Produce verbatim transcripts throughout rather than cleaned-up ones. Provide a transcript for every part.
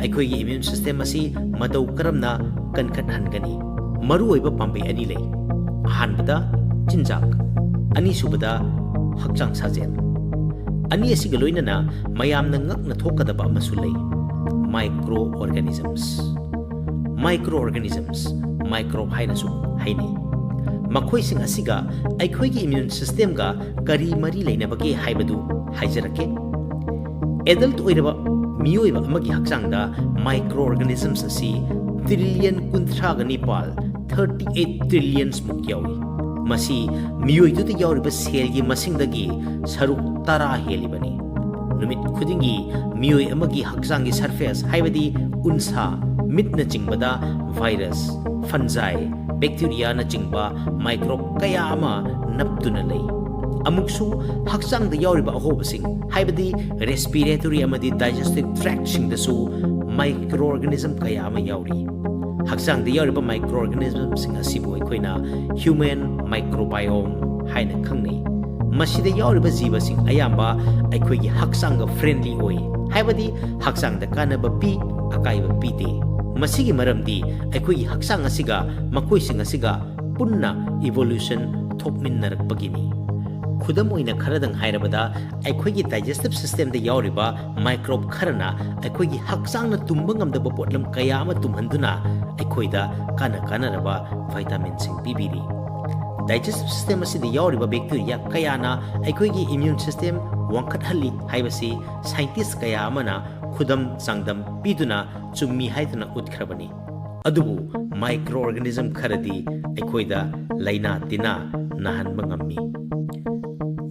ꯑꯩꯈꯣꯏꯒꯤ ꯏꯝꯌꯨꯟ ꯁꯤꯁꯇꯦꯝ ꯑꯁꯤ ꯃꯇꯧ ꯀꯔꯝꯅ ꯀꯟꯈꯠꯍꯟꯒꯅꯤ? ꯃꯔꯨꯑꯣꯏꯕ ꯄꯥꯝꯕꯩ ꯑꯅꯤ ꯂꯩ꯫ ꯑꯍꯥꯟꯕꯗ ꯆꯤꯟꯖꯥꯛ, ꯑꯅꯤꯁꯨꯕꯗ ꯍꯛꯆꯥꯡ ꯁꯥꯖꯦꯜ꯫ ꯑꯅꯤ ꯑꯁꯤꯒ ꯂꯣꯏꯅꯅ ꯃꯌꯥꯝꯅ ꯉꯛꯅ ꯊꯣꯛꯀꯗꯕ ꯑꯃꯁꯨ ꯂꯩ, ꯃꯥꯏꯀ꯭ꯔꯣ ꯑꯣꯔꯒꯥꯅꯤꯖꯝꯁ꯫ ꯃꯥꯏꯀ꯭ꯔꯣ ꯑꯣꯔꯒꯥꯅꯤꯖꯝꯁ, ꯃꯥꯏꯀ꯭ꯔꯣꯕ ꯍꯥꯏꯅꯁꯨ ꯍꯥꯏꯅꯩ꯫ ꯃꯈꯣꯏꯁꯤꯡ ꯑꯁꯤꯒ ꯑꯩꯈꯣꯏꯒꯤ ꯏꯝꯌꯨꯟ ꯁꯤꯁꯇꯦꯝꯒ ꯀꯔꯤ ꯃꯔꯤ ꯂꯩꯅꯕꯒꯦ ꯍꯥꯏꯕꯗꯨ ꯍꯥꯏꯖꯔꯛꯀꯦ꯫ ꯑꯦꯗꯜꯠ ꯑꯣꯏꯔꯕ ꯃꯤꯑꯣꯏꯕ ꯑꯃꯒꯤ ꯍꯛꯆꯥꯡꯗ ꯃꯥꯏꯀ꯭ꯔꯣ ꯑꯣꯔꯒꯥꯅꯤꯖꯝꯁ ꯑꯁꯤ ꯇ꯭ꯔꯤꯂꯤꯌꯟ ꯀꯨꯟꯊ꯭ꯔꯥꯒ ꯅꯤꯄꯥꯜ, ꯊꯥꯔꯇꯤ ꯑꯩꯠ ꯇ꯭ꯔꯤꯂꯤꯌꯟꯁꯃꯨꯛ ꯌꯥꯎꯏ꯫ ꯃꯁꯤ ꯃꯤꯑꯣꯏꯗꯨꯗ ꯌꯥꯎꯔꯤꯕ ꯁꯦꯜꯒꯤ ꯃꯁꯤꯡꯗꯒꯤ ꯁꯔꯨꯛ ꯇꯔꯥ ꯍꯦꯜꯂꯤꯕꯅꯤ꯫ ꯅꯨꯃꯤꯠ ꯈꯨꯗꯤꯡꯒꯤ ꯃꯤꯑꯣꯏ ꯑꯃꯒꯤ ꯍꯛꯆꯥꯡꯒꯤ ꯁꯔꯐꯦꯁ, ꯍꯥꯏꯕꯗꯤ ꯎꯟꯁꯥ, ꯃꯤꯠꯅꯆꯤꯡꯕꯗ ꯚꯥꯏꯔꯁ, ꯐꯟꯖꯥꯏ, ꯕꯦꯛꯇꯤꯔꯤꯌꯥꯅꯆꯤꯡꯕ ꯃꯥꯏꯀ꯭ꯔꯣꯕ ꯀꯌꯥ ꯑꯃ ꯅꯞꯇꯨꯅ ꯂꯩ꯫ ꯑꯃꯨꯛꯁꯨ ꯍꯛꯆꯥꯡꯗ ꯌꯥꯎꯔꯤꯕ ꯑꯍꯣꯕꯁꯤꯡ, ꯍꯥꯏꯕꯗꯤ ꯔꯦꯁꯄꯤꯔꯦꯇꯣꯔꯤ ꯑꯃꯗꯤ ꯗꯥꯏꯖꯦꯁꯇꯤꯚ ꯇ꯭ꯔꯦꯛꯁꯤꯡꯗꯁꯨ ꯃꯥꯏꯀ꯭ꯔꯣ ꯑꯣꯔꯒꯥꯅꯤꯖꯝ ꯀꯌꯥ ꯑꯃ ꯌꯥꯎꯔꯤ꯫ ꯍꯛꯆꯥꯡꯗ ꯌꯥꯎꯔꯤꯕ ꯃꯥꯏꯀ꯭ꯔꯣ ꯑꯣꯔꯒꯥꯅꯤꯖꯝꯁꯤꯡ ꯑꯁꯤꯕꯨ ꯑꯩꯈꯣꯏꯅ ꯍ꯭ꯌꯨꯃꯦꯟ ꯃꯥꯏꯀ꯭ꯔꯣꯕꯥꯏꯑꯣꯝ ꯍꯥꯏꯅ ꯈꯪꯅꯩ꯫ ꯃꯁꯤꯗ ꯌꯥꯎꯔꯤꯕ ꯖꯤꯕꯁꯤꯡ ꯑꯌꯥꯝꯕ ꯑꯩꯈꯣꯏꯒꯤ ꯍꯛꯆꯥꯡꯒ ꯐ꯭ꯔꯦꯟꯗꯂꯤ ꯑꯣꯏ, ꯍꯥꯏꯕꯗꯤ ꯍꯛꯆꯥꯡꯗ ꯀꯥꯟꯅꯕ ꯄꯤ, ꯑꯀꯥꯏꯕ ꯄꯤꯗꯦ꯫ ꯃꯁꯤꯒꯤ ꯃꯔꯝꯗꯤ ꯑꯩꯈꯣꯏꯒꯤ ꯍꯛꯆꯥꯡ ꯑꯁꯤꯒ ꯃꯈꯣꯏꯁꯤꯡ ꯑꯁꯤꯒ ꯄꯨꯟꯅ ꯏꯚꯣꯂꯨꯁꯟ ꯊꯣꯛꯃꯤꯟꯅꯔꯛꯄꯒꯤꯅꯤ꯫ ꯈꯨꯗꯝ ꯑꯣꯏꯅ ꯈꯔꯗꯪ ꯍꯥꯏꯔꯕꯗ, ꯑꯩꯈꯣꯏꯒꯤ ꯗꯥꯏꯖꯦꯁꯇꯤꯚ ꯁꯤꯁꯇꯦꯝꯗ ꯌꯥꯎꯔꯤꯕ ꯃꯥꯏꯀ꯭ꯔꯣꯕ ꯈꯔꯅ ꯑꯩꯈꯣꯏꯒꯤ ꯍꯛꯆꯥꯡꯅ ꯇꯨꯝꯕ ꯉꯝꯗꯕ ꯄꯣꯠꯂꯝ ꯀꯌꯥ ꯑꯃ ꯇꯨꯝꯍꯟꯗꯨꯅ ꯑꯩꯈꯣꯏꯗ ꯀꯥꯟꯅ ꯀꯥꯟꯅꯔꯕ ꯚꯥꯏꯇꯥꯃꯤꯟꯁꯤꯡ ꯄꯤꯕꯤꯔꯤ꯫ ꯗꯥꯏꯖꯦꯁꯇꯤꯚ ꯁꯤꯁꯇꯦꯝ ꯑꯁꯤꯗ ꯌꯥꯎꯔꯤꯕ ꯕꯦꯛꯇꯤꯔꯤꯌꯥ ꯀꯌꯥꯅ ꯑꯩꯈꯣꯏꯒꯤ ꯏꯝꯌꯨꯟ ꯁꯤꯁꯇꯦꯝ ꯋꯥꯡꯈꯠꯍꯜꯂꯤ ꯍꯥꯏꯕꯁꯤ ꯁꯥꯏꯟꯇꯤꯁ ꯀꯌꯥ ꯑꯃꯅ ꯈꯨꯗꯝ ꯆꯥꯡꯗꯝ ꯄꯤꯗꯨꯅ ꯆꯨꯝꯃꯤ ꯍꯥꯏꯗꯨꯅ ꯎꯠꯈ꯭ꯔꯕꯅꯤ꯫ ꯑꯗꯨꯕꯨ ꯃꯥꯏꯀ꯭ꯔꯣ ꯑꯣꯔꯒꯥꯅꯤꯖꯝ ꯈꯔꯗꯤ ꯑꯩꯈꯣꯏꯗ ꯂꯥꯏꯅꯥ ꯇꯤꯟꯅꯥ ꯅꯥꯍꯟꯕ ꯉꯝꯃꯤ꯫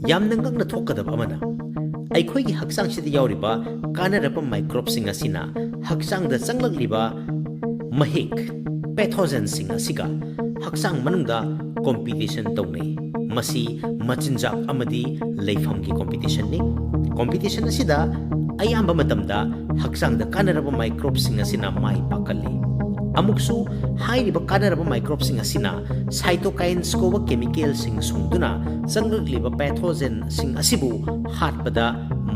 ꯌꯥꯝꯅ ꯉꯛꯅ ꯊꯣꯛꯀꯗꯕ ꯑꯃꯅ, ꯑꯩꯈꯣꯏꯒꯤ ꯍꯛꯆꯥꯡꯁꯤꯗ ꯌꯥꯎꯔꯤꯕ ꯀꯥꯟꯅꯔꯕ ꯃꯥꯏꯀ꯭ꯔꯣꯕꯁꯤꯡ ꯑꯁꯤꯅ ꯍꯛꯆꯥꯡꯗ ꯆꯪꯂꯛꯂꯤꯕ ꯃꯍꯤꯛ, ꯄꯦꯊꯣꯖꯦꯟꯁꯤꯡ ꯑꯁꯤꯒ ꯍꯛꯆꯥꯡ ꯃꯅꯨꯡꯗ ꯀꯣꯝꯄꯤꯇꯤꯁꯟ ꯇꯧꯅꯩ꯫ ꯃꯁꯤ ꯃꯆꯤꯟꯖꯥꯛ ꯑꯃꯗꯤ ꯂꯩꯐꯝꯒꯤ ꯀꯣꯝꯄꯤꯇꯤꯁꯟꯅꯤ꯫ ꯀꯣꯝꯄꯤꯇꯤꯁꯟ ꯑꯁꯤꯗ ꯑꯌꯥꯝꯕ ꯃꯇꯝꯗ ꯍꯛꯆꯥꯡꯗ ꯀꯥꯟꯅꯔꯕ ꯃꯥꯏꯀ꯭ꯔꯣꯕꯁꯤꯡ ꯑꯁꯤꯅ ꯃꯥꯏ ꯄꯥꯛꯀꯜꯂꯤ꯫ ꯑꯃꯨꯛꯁꯨ ꯍꯥꯏꯔꯤꯕ ꯀꯥꯟꯅꯔꯕ ꯃꯥꯏꯀ꯭ꯔꯣꯕꯁꯤꯡ ꯑꯁꯤꯅ ꯁꯥꯏꯇꯣꯀꯥꯏꯟꯁ ꯀꯧꯕ ꯀꯦꯃꯤꯀꯦꯜꯁꯤꯡ ꯁꯨꯡꯗꯨꯅ ꯆꯪꯂꯛꯂꯤꯕ ꯄꯦꯊꯣꯖꯦꯟꯁꯤꯡ ꯑꯁꯤꯕꯨ ꯍꯥꯠꯄꯗ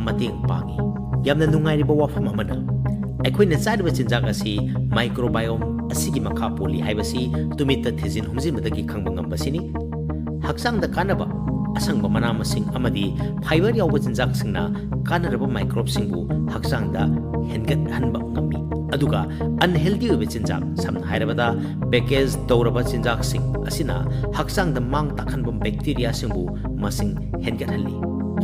ꯃꯇꯦꯡ ꯄꯥꯡꯏ꯫ ꯌꯥꯝꯅ ꯅꯨꯡꯉꯥꯏꯔꯤꯕ ꯋꯥꯐꯝ ꯑꯃꯅ, ꯑꯩꯈꯣꯏꯅ ꯆꯥꯔꯤꯕ ꯆꯤꯟꯖꯥꯛ ꯑꯁꯤ microbiome ꯑꯁꯤꯒꯤ ꯃꯈꯥ ꯄꯣꯜꯂꯤ ꯍꯥꯏꯕꯁꯤ ꯇꯨꯃꯤꯠꯇ ꯊꯤꯖꯤꯟ ꯍꯨꯝꯖꯤꯟꯕꯗꯒꯤ ꯈꯪꯕ ꯉꯝꯕꯁꯤꯅꯤ꯫ ꯍꯛꯆꯥꯡꯗ ꯀꯥꯟꯅꯕ ꯑꯁꯪꯕ ꯃꯅꯥ ꯃꯁꯤꯡ ꯑꯃꯗꯤ fiber ꯌꯥꯎꯕ ꯆꯤꯟꯖꯥꯛꯁꯤꯡꯅ ꯀꯥꯟꯅꯔꯕ microbeꯁꯤꯡꯕꯨ ꯍꯛꯆꯥꯡꯗ ꯍꯦꯟꯒꯠꯍꯟꯕ ꯉꯝꯃꯤ꯫ ꯑꯗꯨꯒ unhealthy ꯑꯣꯏꯕ ꯆꯤꯟꯖꯥꯛ, ꯁꯝꯅ ꯍꯥꯏꯔꯕꯗ package ꯇꯧꯔꯕ ꯆꯤꯟꯖꯥꯛꯁꯤꯡ ꯑꯁꯤꯅ ꯍꯛꯆꯥꯡꯗ ꯃꯥꯡ ꯇꯥꯛꯍꯟꯕ bacteriaꯁꯤꯡꯕꯨ ꯃꯁꯤꯡ ꯍꯦꯟꯒꯠꯍꯜꯂꯤ꯫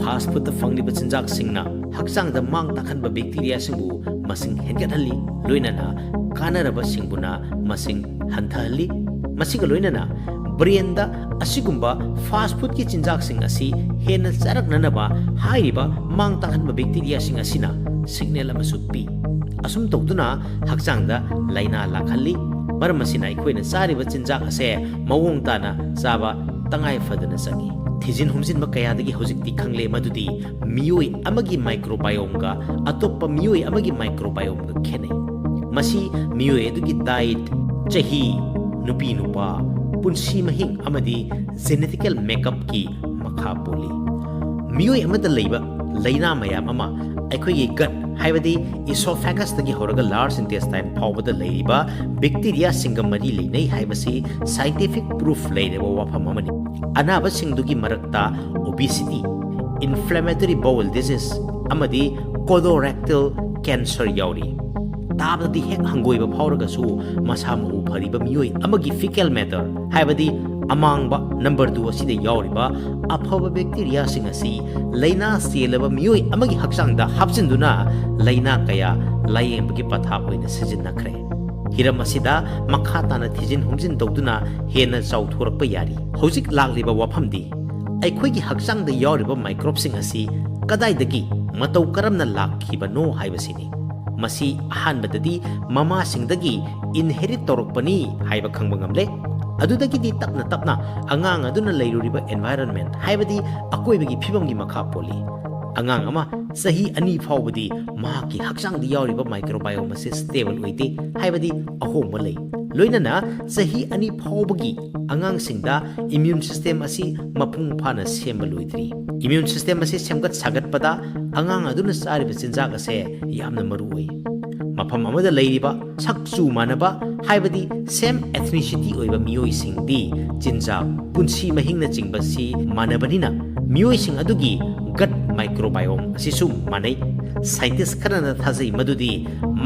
Fast foodꯇ ꯐꯪꯂꯤꯕ ꯆꯤꯟꯖꯥꯛꯁꯤꯡꯅ ꯍꯛꯆꯥꯡꯗ ꯃꯥꯡ ꯇꯥꯛꯍꯟꯕ bacteriaꯁꯤꯡꯕꯨ ꯃꯁꯤꯡ ꯍꯦꯟꯒꯠꯍꯜꯂꯤ, ꯂꯣꯏꯅꯅ ꯀꯥꯟꯅꯔꯕꯁꯤꯡꯕꯨꯅ ꯃꯁꯤꯡ ꯍꯟꯊꯍꯜꯂꯤ꯫ ꯃꯁꯤꯒ ꯂꯣꯏꯅꯅ brainꯗ ꯑꯁꯤꯒꯨꯝꯕ fast foodꯀꯤ ꯆꯤꯟꯖꯥꯛꯁꯤꯡ ꯑꯁꯤ ꯍꯦꯟꯅ ꯆꯥꯔꯛꯅꯅꯕ ꯍꯥꯏꯔꯤꯕ ꯃꯥꯡ ꯇꯥꯛꯍꯟꯕ bacteriaꯁꯤꯡ ꯑꯁꯤꯅ signal ꯑꯃꯁꯨ ꯄꯤ꯫ ꯑꯁꯨꯝ ꯇꯧꯗꯨꯅ ꯍꯛꯆꯥꯡꯗ ꯂꯥꯏꯅꯥ ꯂꯥꯛꯍꯜꯂꯤ꯫ ꯃꯔꯝ ꯑꯁꯤꯅ ꯑꯩꯈꯣꯏꯅ ꯆꯥꯔꯤꯕ ꯆꯤꯟꯖꯥꯛ ꯑꯁꯦ ꯃꯑꯣꯡ ꯇꯥꯅ ꯆꯥꯕ ꯇꯉꯥꯏ ꯐꯗꯅ ꯆꯪꯏ꯫ ꯊꯤꯖꯤꯟ ꯍꯨꯝꯖꯤꯟꯕ ꯀꯌꯥꯗꯒꯤ ꯍꯧꯖꯤꯛꯇꯤ ꯈꯪꯂꯦ ꯃꯗꯨꯗꯤ ꯃꯤꯑꯣꯏ ꯑꯃꯒꯤ microbiomeꯒ ꯑꯇꯣꯞꯄ ꯃꯤꯑꯣꯏ ꯑꯃꯒꯤ microbiomeꯒ ꯈꯦꯠꯅꯩ꯫ ꯃꯁꯤ ꯃꯤꯑꯣꯏ ꯑꯗꯨꯒꯤ diet, ꯆꯍꯤ, ꯅꯨꯄꯤ ꯅꯨꯄꯥ, ꯄꯨꯟꯁꯤ ꯃꯍꯤꯡ ꯑꯃꯗꯤ genetical makeupꯀꯤ ꯃꯈꯥ ꯄꯣꯜꯂꯤ꯫ ꯃꯤꯑꯣꯏ ꯑꯃꯗ ꯂꯩꯕ ꯂꯥꯏꯅꯥ ꯃꯌꯥꯝ ꯑꯃ ꯑꯩꯈꯣꯏꯒꯤ gut, ꯍꯥꯏꯕꯗꯤ esophagusꯇꯒꯤ ꯍꯧꯔꯒ large intestine ꯐꯥꯎꯕꯗ ꯂꯩꯔꯤꯕ bacteriaꯁꯤꯡꯒ ꯃꯔꯤ ꯂꯩꯅꯩ ꯍꯥꯏꯕꯁꯤ scientific proof ꯂꯩꯔꯕ ꯋꯥꯐꯝ ꯑꯃꯅꯤ꯫ ꯑꯅꯥꯕꯁꯤꯡꯗꯨꯒꯤ ꯃꯔꯛꯇ obesity, inflammatory bowel disease ꯑꯃꯗꯤ colorectal cancer ꯌꯥꯎꯔꯤ꯫ ꯇꯥꯕꯗꯗꯤ ꯍꯦꯛ ꯍꯪꯒꯣꯏꯕ ꯐꯥꯎꯔꯒꯁꯨ, ꯃꯁꯥ ꯃꯎ ꯐꯔꯤꯕ ꯃꯤꯑꯣꯏ ꯑꯃꯒꯤ fecal matter, ꯍꯥꯏꯕꯗꯤ ꯑꯃꯥꯡꯕ number two ꯑꯁꯤꯗ ꯌꯥꯎꯔꯤꯕ ꯑꯐꯕ bacteriaꯁꯤꯡ ꯑꯁꯤ ꯂꯥꯏꯅꯥ ꯆꯦꯜꯂꯕ ꯃꯤꯑꯣꯏ ꯑꯃꯒꯤ ꯍꯛꯆꯥꯡꯗ ꯍꯥꯞꯆꯤꯟꯗꯨꯅ ꯂꯥꯏꯅꯥ ꯀꯌꯥ ꯂꯥꯌꯦꯡꯕꯒꯤ ꯄꯊꯥꯞ ꯑꯣꯏꯅ ꯁꯤꯖꯤꯟꯅꯈ꯭ꯔꯦ꯫ ꯍꯤꯔꯝ ꯑꯁꯤꯗ ꯃꯈꯥ ꯇꯥꯅ ꯊꯤꯖꯤꯟ ꯍꯨꯝꯖꯤꯟ ꯇꯧꯗꯨꯅ ꯍꯦꯟꯅ ꯆꯥꯎꯊꯣꯔꯛꯄ ꯌꯥꯔꯤ꯫ ꯍꯧꯖꯤꯛ ꯂꯥꯛꯂꯤꯕ ꯋꯥꯐꯝꯗꯤ ꯑꯩꯈꯣꯏꯒꯤ ꯍꯛꯆꯥꯡꯗ ꯌꯥꯎꯔꯤꯕ microbeꯁꯤꯡ ꯑꯁꯤ ꯀꯗꯥꯏꯗꯒꯤ, ꯃꯇꯧ ꯀꯔꯝꯅ ꯂꯥꯛꯈꯤꯕꯅꯣ ꯍꯥꯏꯕꯁꯤꯅꯤ꯫ ꯃꯁꯤ ꯑꯍꯥꯟꯕꯗꯗꯤ ꯃꯃꯥꯁꯤꯡꯗꯒꯤ inherit ꯇꯧꯔꯛꯄꯅꯤ ꯍꯥꯏꯕ ꯈꯪꯕ ꯉꯝꯂꯦ꯫ ꯑꯗꯨꯗꯒꯤꯗꯤ ꯇꯞꯅ ꯇꯞꯅ ꯑꯉꯥꯡ ꯑꯗꯨꯅ ꯂꯩꯔꯨꯔꯤꯕ environment, ꯍꯥꯏꯕꯗꯤ ꯑꯀꯣꯏꯕꯒꯤ ꯐꯤꯕꯝꯒꯤ ꯃꯈꯥ ꯄꯣꯜꯂꯤ꯫ ꯑꯉꯥꯡ ꯑꯃ ꯆꯍꯤ ꯑꯅꯤ ꯐꯥꯎꯕꯗꯤ ꯃꯍꯥꯛꯀꯤ ꯍꯛꯆꯥꯡꯗ ꯌꯥꯎꯔꯤꯕ microbiome ꯑꯁꯤ stable ꯑꯣꯏꯗꯦ, ꯍꯥꯏꯕꯗꯤ ꯑꯍꯣꯡꯕ ꯂꯩ꯫ ꯂꯣꯏꯅꯅ ꯆꯍꯤ ꯑꯅꯤ ꯐꯥꯎꯕꯒꯤ ꯑꯉꯥꯡꯁꯤꯡꯗ immune system ꯑꯁꯤ ꯃꯄꯨꯡ ꯐꯥꯅ ꯁꯦꯝꯕ ꯂꯣꯏꯗ꯭ꯔꯤ꯫ Immune system ꯑꯁꯤ ꯁꯦꯝꯒꯠ ꯁꯥꯒꯠꯄꯗ ꯑꯉꯥꯡ ꯑꯗꯨꯅ ꯆꯥꯔꯤꯕ ꯆꯤꯟꯖꯥꯛ ꯑꯁꯦ ꯌꯥꯝꯅ ꯃꯔꯨ ꯑꯣꯏ꯫ ꯃꯐꯝ ꯑꯃꯗ ꯂꯩꯔꯤꯕ ꯁꯛ ꯆꯨ ꯃꯥꯟꯅꯕ, ꯍꯥꯏꯕꯗꯤ same ethnicity ꯑꯣꯏꯕ ꯃꯤꯑꯣꯏꯁꯤꯡꯗꯤ ꯆꯤꯟꯖꯥꯛ, ꯄꯨꯟꯁꯤ ꯃꯍꯤꯡꯅꯆꯤꯡꯕꯁꯤ ꯃꯥꯟꯅꯕꯅꯤꯅ ꯃꯤꯑꯣꯏꯁꯤꯡ ꯑꯗꯨꯒꯤ gut microbiome ꯑꯁꯤꯁꯨ ꯃꯥꯟꯅꯩ꯫ Scientist ꯈꯔꯅ ꯊꯥꯖꯩ ꯃꯗꯨꯗꯤ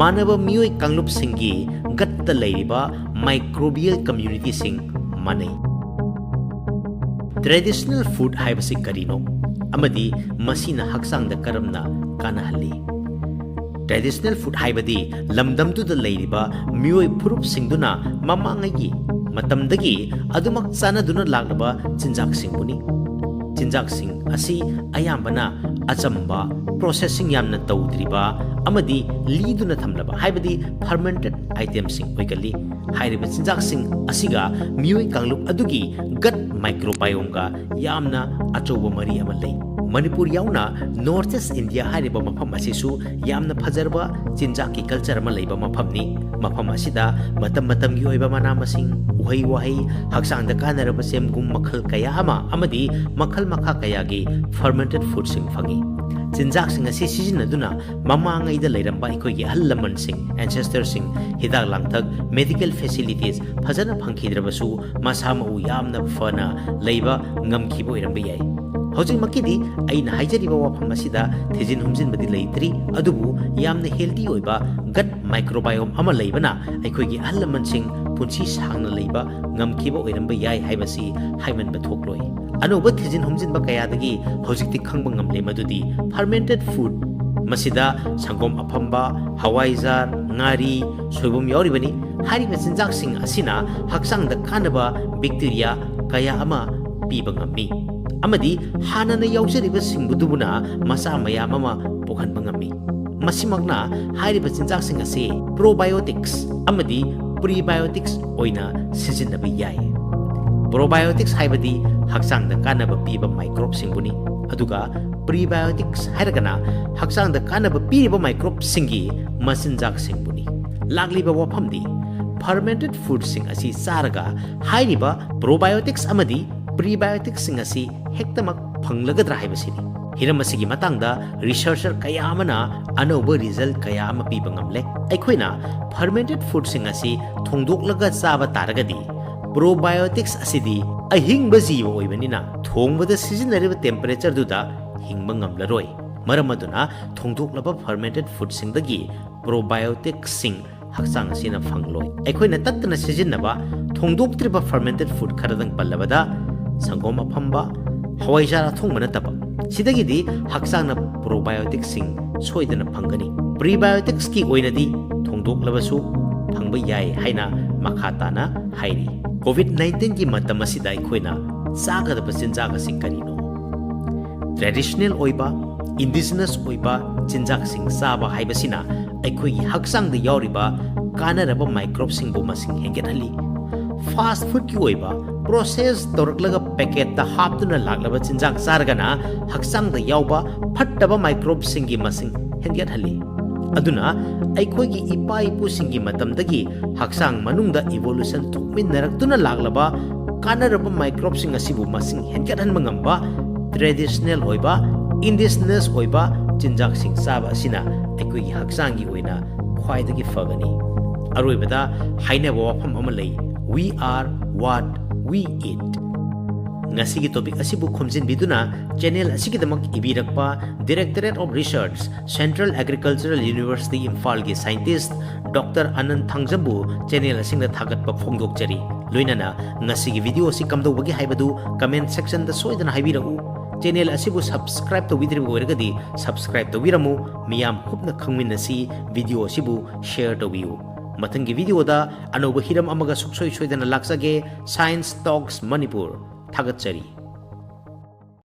ꯃꯥꯟꯅꯕ ꯃꯤꯑꯣꯏ ꯀꯥꯡꯂꯨꯞꯁꯤꯡꯒꯤ gutꯇ ꯂꯩꯔꯤꯕ microbial communityꯁꯤꯡ ꯃꯥꯟꯅꯩ꯫ Traditional food ꯍꯥꯏꯕꯁꯤ ꯀꯔꯤꯅꯣ ꯑꯃꯗꯤ ꯃꯁꯤꯅ ꯍꯛꯆꯥꯡꯗ ꯀꯔꯝꯅ ꯀꯥꯟꯅꯍꯜꯂꯤ? Traditional food ꯍꯥꯏꯕꯗꯤ ꯂꯝꯗꯝꯗꯨꯗ ꯂꯩꯔꯤꯕ ꯃꯤꯑꯣꯏ ꯐꯨꯔꯨꯞꯁꯤꯡꯗꯨꯅ ꯃꯃꯥꯡꯉꯩꯒꯤ ꯃꯇꯝꯗꯒꯤ ꯑꯗꯨꯃꯛ ꯆꯥꯟꯅꯗꯨꯅ ꯂꯥꯛꯂꯕ ꯆꯤꯟꯖꯥꯛꯁꯤꯡꯕꯨꯅꯤ꯫ ꯆꯤꯟꯖꯥꯛꯁꯤꯡ ꯑꯁꯤ ꯑꯌꯥꯝꯕꯅ ꯑꯆꯝꯕ, processing ꯌꯥꯝꯅ ꯇꯧꯗ꯭ꯔꯤꯕ ꯑꯃꯗꯤ ꯂꯤꯗꯨꯅ ꯊꯝꯂꯕ, ꯍꯥꯏꯕꯗꯤ fermented itemꯁꯤꯡ ꯑꯣꯏꯒꯜꯂꯤ꯫ ꯍꯥꯏꯔꯤꯕ ꯆꯤꯟꯖꯥꯛꯁꯤꯡ ꯑꯁꯤꯒ ꯃꯤꯑꯣꯏ ꯀꯥꯡꯂꯨꯞ ꯑꯗꯨꯒꯤ gut microbiomeꯒ ꯌꯥꯝꯅ ꯑꯆꯧꯕ ꯃꯔꯤ ꯑꯃ ꯂꯩ꯫ ꯃꯅꯤꯄꯨꯔ ꯌꯥꯎꯅ North East India ꯍꯥꯏꯔꯤꯕ ꯃꯐꯝ ꯑꯁꯤꯁꯨ ꯌꯥꯝꯅ ꯐꯖꯔꯕ ꯆꯤꯟꯖꯥꯛꯀꯤ culture ꯑꯃ ꯂꯩꯕ ꯃꯐꯝꯅꯤ꯫ ꯃꯐꯝ ꯑꯁꯤꯗ ꯃꯇꯝ ꯃꯇꯝꯒꯤ ꯑꯣꯏꯕ ꯃꯅꯥ ꯃꯁꯤꯡ, ꯎꯍꯩ ꯋꯥꯍꯩ, ꯍꯛꯆꯥꯡꯗ ꯀꯥꯟꯅꯔꯕ ꯆꯦꯡꯒꯨꯝ ꯃꯈꯜ ꯀꯌꯥ ꯑꯃ ꯑꯃꯗꯤ ꯃꯈꯜ ꯃꯈꯥ ꯀꯌꯥꯒꯤ fermented foodꯁꯤꯡ ꯐꯪꯏ꯫ ꯆꯤꯟꯖꯥꯛꯁꯤꯡ ꯑꯁꯤ ꯁꯤꯖꯤꯟꯅꯗꯨꯅ ꯃꯃꯥꯡꯉꯩꯗ ꯂꯩꯔꯝꯕ ꯑꯩꯈꯣꯏꯒꯤ ꯑꯍꯜ ꯂꯃꯟꯁꯤꯡ, ancestorꯁꯤꯡ, ꯍꯤꯗꯥꯛ ꯂꯥꯡꯊꯛ, medical facilities ꯐꯖꯅ ꯐꯪꯈꯤꯗ꯭ꯔꯕꯁꯨ ꯃꯁꯥ ꯃꯎ ꯌꯥꯝꯅ ꯐꯅ ꯂꯩꯕ ꯉꯝꯈꯤꯕ ꯑꯣꯏꯔꯝꯕ ꯌꯥꯏ꯫ ꯍꯧꯖꯤꯛꯃꯛꯀꯤꯗꯤ ꯑꯩꯅ ꯍꯥꯏꯖꯔꯤꯕ ꯋꯥꯐꯝ ꯑꯁꯤꯗ ꯊꯤꯖꯤꯟ ꯍꯨꯝꯖꯤꯟꯕꯗꯤ ꯂꯩꯇ꯭ꯔꯤ, ꯑꯗꯨꯕꯨ ꯌꯥꯝꯅ healthy ꯑꯣꯏꯕ gut microbiome ꯑꯃ ꯂꯩꯕꯅ ꯑꯩꯈꯣꯏꯒꯤ ꯑꯍꯜ ꯂꯃꯟꯁꯤꯡ ꯄꯨꯟꯁꯤ ꯁꯥꯡꯅ ꯂꯩꯕ ꯉꯝꯈꯤꯕ ꯑꯣꯏꯔꯝꯕ ꯌꯥꯏ ꯍꯥꯏꯕꯁꯤ ꯍꯥꯏꯃꯟꯕ ꯊꯣꯛꯂꯣꯏ꯫ ꯑꯅꯧꯕ ꯊꯤꯖꯤꯟ ꯍꯨꯝꯖꯤꯟꯕ ꯀꯌꯥꯗꯒꯤ ꯍꯧꯖꯤꯛꯇꯤ ꯈꯪꯕ ꯉꯝꯂꯦ ꯃꯗꯨꯗꯤ fermented food, ꯃꯁꯤꯗ ꯁꯪꯒꯣꯝ ꯑꯐꯝꯕ, ꯍꯋꯥꯏꯖꯥꯔ, ꯉꯥꯔꯤ, ꯁꯣꯏꯕꯨꯝ ꯌꯥꯎꯔꯤꯕꯅꯤ꯫ ꯍꯥꯏꯔꯤꯕ ꯆꯤꯟꯖꯥꯛꯁꯤꯡ ꯑꯁꯤꯅ ꯍꯛꯆꯥꯡꯗ ꯀꯥꯟꯅꯕ bacteria ꯀꯌꯥ ꯑꯃ ꯄꯤꯕ ꯉꯝꯃꯤ ꯑꯃꯗꯤ ꯍꯥꯟꯅꯅ ꯌꯥꯎꯖꯔꯤꯕꯁꯤꯡꯕꯨꯗꯨꯕꯨꯅ ꯃꯆꯥ ꯃꯌꯥꯝ ꯑꯃ ꯄꯣꯛꯍꯟꯕ ꯉꯝꯃꯤ꯫ ꯃꯁꯤꯃꯛꯅ ꯍꯥꯏꯔꯤꯕ ꯆꯤꯟꯖꯥꯛꯁꯤꯡ ꯑꯁꯤ probiotics ꯑꯃꯗꯤ prebiotics ꯑꯣꯏꯅ ꯁꯤꯖꯤꯟꯅꯕ ꯌꯥꯏ꯫ Probiotics ꯍꯥꯏꯕꯗꯤ ꯍꯛꯆꯥꯡꯗ ꯀꯥꯟꯅꯕ ꯄꯤꯕ microbeꯁꯤꯡꯕꯨꯅꯤ, ꯑꯗꯨꯒ prebiotics ꯍꯥꯏꯔꯒꯅ ꯍꯛꯆꯥꯡꯗ ꯀꯥꯟꯅꯕ ꯄꯤꯔꯤꯕ microbeꯁꯤꯡꯒꯤ ꯃꯆꯤꯟꯖꯥꯛꯁꯤꯡꯕꯨꯅꯤ꯫ ꯂꯥꯛꯂꯤꯕ ꯋꯥꯐꯝꯗꯤ, fermented foodꯁꯤꯡ ꯑꯁꯤ ꯆꯥꯔꯒ ꯍꯥꯏꯔꯤꯕ probiotics ꯑꯃꯗꯤ Prebioticsꯁꯤꯡ ꯑꯁꯤ ꯍꯦꯛꯇꯃꯛ ꯐꯪꯂꯒꯗ꯭ꯔꯥ ꯍꯥꯏꯕꯁꯤꯅꯤ꯫ ꯍꯤꯔꯝ ꯑꯁꯤꯒꯤ ꯃꯇꯥꯡꯗ researcher ꯀꯌꯥ ꯑꯃꯅ ꯑꯅꯧꯕ result ꯀꯌꯥ ꯑꯃ ꯄꯤꯕ ꯉꯝꯂꯦ꯫ ꯑꯩꯈꯣꯏꯅ fermented foodꯁꯤꯡ ꯑꯁꯤ ꯊꯣꯡꯗꯣꯛꯂꯒ ꯆꯥꯕ ꯇꯥꯔꯒꯗꯤ, probiotics ꯑꯁꯤꯗꯤ ꯑꯍꯤꯡꯕ ꯖꯤꯕ ꯑꯣꯏꯕꯅꯤꯅ ꯊꯣꯡꯕꯗ ꯁꯤꯖꯤꯟꯅꯔꯤꯕ temperatureꯗꯨꯗ ꯍꯤꯡꯕ ꯉꯝꯂꯔꯣꯏ꯫ ꯃꯔꯝ ꯑꯗꯨꯅ ꯊꯣꯡꯗꯣꯛꯂꯕ fermented foodꯁꯤꯡꯗꯒꯤ probioticsꯁꯤꯡ ꯍꯛꯆꯥꯡ ꯑꯁꯤꯅ ꯐꯪꯂꯣꯏ꯫ ꯑꯩꯈꯣꯏꯅ ꯇꯠꯇꯅ ꯁꯤꯖꯤꯟꯅꯕ ꯊꯣꯡꯗꯣꯛꯇ꯭ꯔꯤꯕ fermented food ꯈꯔꯗꯪ ꯄꯜꯂꯕꯗ, ꯁꯪꯒꯣꯝ ꯑꯐꯝꯕ, ꯍꯋꯥꯏꯖꯥꯔ ꯑꯊꯣꯡꯕ ꯅꯠꯇꯕ, ꯁꯤꯗꯒꯤꯗꯤ ꯍꯛꯆꯥꯡꯅ probioticsꯁꯤꯡ ꯁꯣꯏꯗꯅ ꯐꯪꯒꯅꯤ꯫ Prebioticsꯀꯤ ꯑꯣꯏꯅꯗꯤ ꯊꯣꯡꯗꯣꯛꯂꯕꯁꯨ ꯐꯪꯕ ꯌꯥꯏ ꯍꯥꯏꯅ ꯃꯈꯥ ꯇꯥꯅ ꯍꯥꯏꯔꯤ꯫ COVID nineteenꯒꯤ ꯃꯇꯝ ꯑꯁꯤꯗ ꯑꯩꯈꯣꯏꯅ ꯆꯥꯒꯗꯕ ꯆꯤꯟꯖꯥꯛ ꯑꯁꯤ ꯀꯔꯤꯅꯣ? Traditional ꯑꯣꯏꯕ, indigenous ꯑꯣꯏꯕ ꯆꯤꯟꯖꯥꯛꯁꯤꯡ ꯆꯥꯕ ꯍꯥꯏꯕꯁꯤꯅ ꯑꯩꯈꯣꯏꯒꯤ ꯍꯛꯆꯥꯡꯗ ꯌꯥꯎꯔꯤꯕ ꯀꯥꯟꯅꯔꯕ microbeꯁꯤꯡꯕꯨ ꯃꯁꯤꯡ ꯍꯦꯟꯒꯠꯍꯜꯂꯤ꯫ Fast foodꯀꯤ ꯑꯣꯏꯕ, process ꯇꯧꯔꯛꯂꯒ packetꯇ ꯍꯥꯞꯇꯨꯅ ꯂꯥꯛꯂꯕ ꯆꯤꯟꯖꯥꯛ ꯆꯥꯔꯒꯅ ꯍꯛꯆꯥꯡꯗ ꯌꯥꯎꯕ ꯐꯠꯇꯕ microbeꯁꯤꯡꯒꯤ ꯃꯁꯤꯡ ꯍꯦꯟꯒꯠꯍꯜꯂꯤ꯫ ꯑꯗꯨꯅ ꯑꯩꯈꯣꯏꯒꯤ ꯏꯄꯥ ꯏꯄꯨꯁꯤꯡꯒꯤ ꯃꯇꯝꯗꯒꯤ ꯍꯛꯆꯥꯡ ꯃꯅꯨꯡꯗ evolution ꯊꯣꯛꯃꯤꯟꯅꯔꯛꯇꯨꯅ ꯂꯥꯛꯂꯕ ꯀꯥꯟꯅꯔꯕ microbeꯁꯤꯡ ꯑꯁꯤꯕꯨ ꯃꯁꯤꯡ ꯍꯦꯟꯒꯠꯍꯟꯕ ꯉꯝꯕ traditional ꯑꯣꯏꯕ, indigenous ꯑꯣꯏꯕ ꯆꯤꯟꯖꯥꯛꯁꯤꯡ ꯆꯥꯕ ꯑꯁꯤꯅ ꯑꯩꯈꯣꯏꯒꯤ ꯍꯛꯆꯥꯡꯒꯤ ꯑꯣꯏꯅ ꯈ꯭ꯋꯥꯏꯗꯒꯤ ꯐꯒꯅꯤ꯫ ꯑꯔꯣꯏꯕꯗ ꯍꯥꯏꯅꯕ ꯋꯥꯐꯝ ꯑꯃ ꯂꯩ, "We are what we eat"꯫ ꯉꯁꯤꯒꯤ topic ꯑꯁꯤꯕꯨ ꯈꯣꯝꯖꯤꯟꯕꯤꯗꯨꯅ channel ꯑꯁꯤꯒꯤꯗꯃꯛ ꯏꯕꯤꯔꯛꯄ Directorate of Research, Central Agricultural University ꯏꯝꯐꯥꯜꯒꯤ scientist Doctor ꯑꯅꯟ ꯊꯥꯡꯖꯝꯕꯨ channel ꯑꯁꯤꯅ ꯊꯥꯒꯠꯄ ꯐꯣꯡꯗꯣꯛꯆꯔꯤ꯫ ꯂꯣꯏꯅꯅ ꯉꯁꯤꯒꯤ video ꯑꯁꯤ ꯀꯝꯗꯧꯕꯒꯦ ꯍꯥꯏꯕꯗꯨ comment sectionꯗ ꯁꯣꯏꯗꯅ ꯍꯥꯏꯕꯤꯔꯛꯎ꯫ Channel ꯑꯁꯤꯕꯨ subscribe ꯇꯧꯕꯤꯗ꯭ꯔꯤꯕ ꯑꯣꯏꯔꯒꯗꯤ subscribe ꯇꯧꯕꯤꯔꯝꯃꯨ꯫ ꯃꯤꯌꯥꯝ ꯄꯨꯝꯅ ꯈꯪꯃꯤꯟꯅꯁꯤ, video ꯑꯁꯤꯕꯨ share ꯇꯧꯕꯤꯌꯨ꯫ ꯃꯊꯪꯒꯤ videoꯗ ꯑꯅꯧꯕ ꯍꯤꯔꯝ ꯑꯃꯒ ꯁꯨꯡꯁꯣꯏ ꯁꯣꯏꯗꯅ ꯂꯥꯛꯆꯒꯦ꯫ Science Talks Manipur. ꯊꯥꯒꯠꯆꯔꯤ꯫